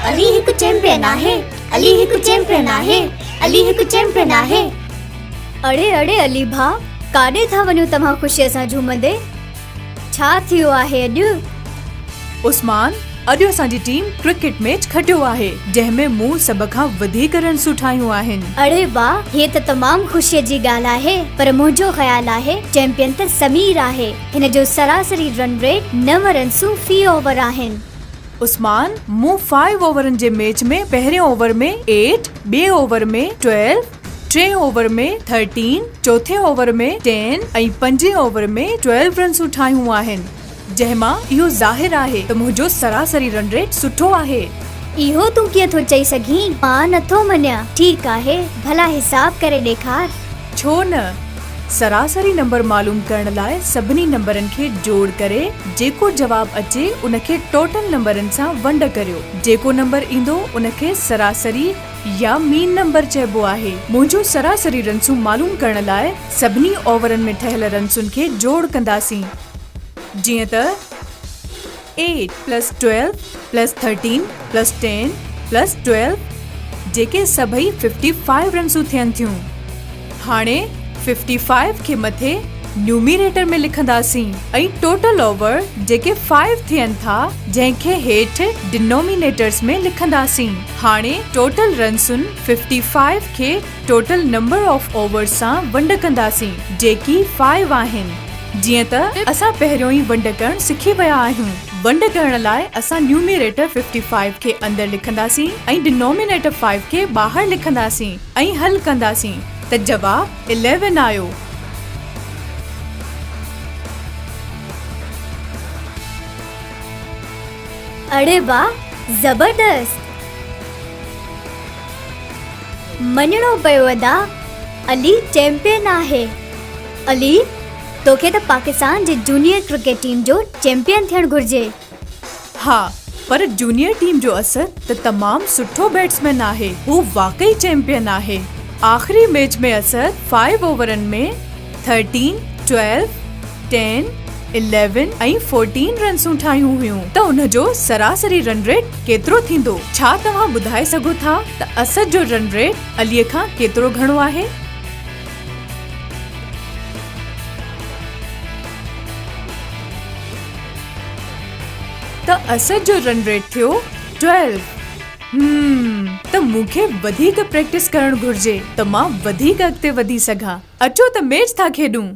علي هڪ چيمپئن آهي، علي هڪ چيمپئن آهي، علي هڪ چيمپئن آهي. اڙي اڙي علي ڀاء، ڪاڏي ٿا وڃو توهان خوشيء سان جهومندي؟ ڇا ٿيو آهي اڄ؟ عثمان، اڄ اسان جي ٽيم ڪرڪيٽ ميچ کٽيو آهي، جنهن ۾ مون سڀ کان وڌيڪ رنسون ٺاهيون آهن. اڙي واهه، هيء ته تمام خوشيء جي ڳالهه آهي، پر منهنجو خيال آهي چيمپئن ته سمير آهي، هن جو سراسري رن ريٽ نو رنسون في اوور آهن. عثمان، مون فائيو اوورن جي ميچ ۾ پهرين اوور ۾ ايٽ، ٻئي اوور ۾ ٽويلو، ٽئين اوور ۾ ٿرٽين، چوٿين اوور ۾ ٽين ۽ پنجين اوور ۾ ٽويلو رنسون ٺاهيون آهن، جنهن مان اهو ظاهر آهي ته منهنجو سراسري رن ريٽ سٺو آهي. اهو تون ڪيئن ٿو چئي سگهين؟ مان نٿو مڃان. ٺيڪ آهي، ڀلا حساب ڪري ڏيکار. ڇو نه؟ سراسري نمبر معلوم ڪرڻ لاء سڀني نمبرن کي جوڙ ڪري جيڪو جواب اچي ان کي ٽوٽل نمبرن سان ونڊ ڪريو. جيڪو نمبر ايندو ان کي سراسري يا مين نمبر چئبو آهي. منهنجون سراسري رنسون معلوم ڪرڻ لاء سڀني اوورن ۾ ٺهيل رنسن کي جوڙ ڪنداسين. جيئن ته eight plus twelve plus thirteen plus ten plus twelve جيڪي سڀئي ففٽي فائيو رنسون ٿين ٿيون. هاڻي ففٽي فائيو کي مٿي نيوميريٽر ۾ لکنداسين ۽ ٽوٽل اوور جيڪي فائيو ٿين ٿا جنهن کي هيٺ ڊنومينيٽرس ۾ لکنداسين. هاڻي ٽوٽل رنسن ففٽي فائيو کي ٽوٽل نمبر آف اوورز سان ونڊ ڪنداسين جيڪي فائيو آهن. جيئن ته اسان پهريون ئي ونڊ ڪرڻ سکي ويا آهيون. ونڊ ڪرڻ لاء اسان نيوميريٽر ففٽي فائيو کي اندر لکنداسين ۽ ڊنومينيٽر فائيو کي ٻاهر لکنداسين ۽ حل ڪنداسين ته جواب اليون آيو. اڙي واه زبردست. مڃڻو پيو ادا علي چيمپئن آهي. علي توکي ته پاڪستان جي جونيئر ڪرڪيٽ ٽيم جو چيمپئن ٿيڻ گهرجي. ها پر جونيئر ٽيم جو اسد ته تمام سٺو بيٽسمين آهي هو واقعي چيمپئن آهي. آخري ميچ ۾ اسد فائيو اوورن ۾ thirteen, twelve, ten, eleven ۽ fourteen رنسون ٺاهيون هيون ته ان جو سراسري رن ريٽ ڪيترو ٿيندو؟ ڇا توهان ٻڌائي سگهو ٿا ته اسد جو رن ريٽ علي کان ڪيترو گهڻو آهي؟ ته اسد جو رن ريٽ ٿيو ٽويلو. هم ته مون کي وڌيڪ پريڪٽس ڪرڻ گهرجي ته مان وڌيڪ اڳتي وڌي سگهان. اچو ته ميچ ٿا کيڏون.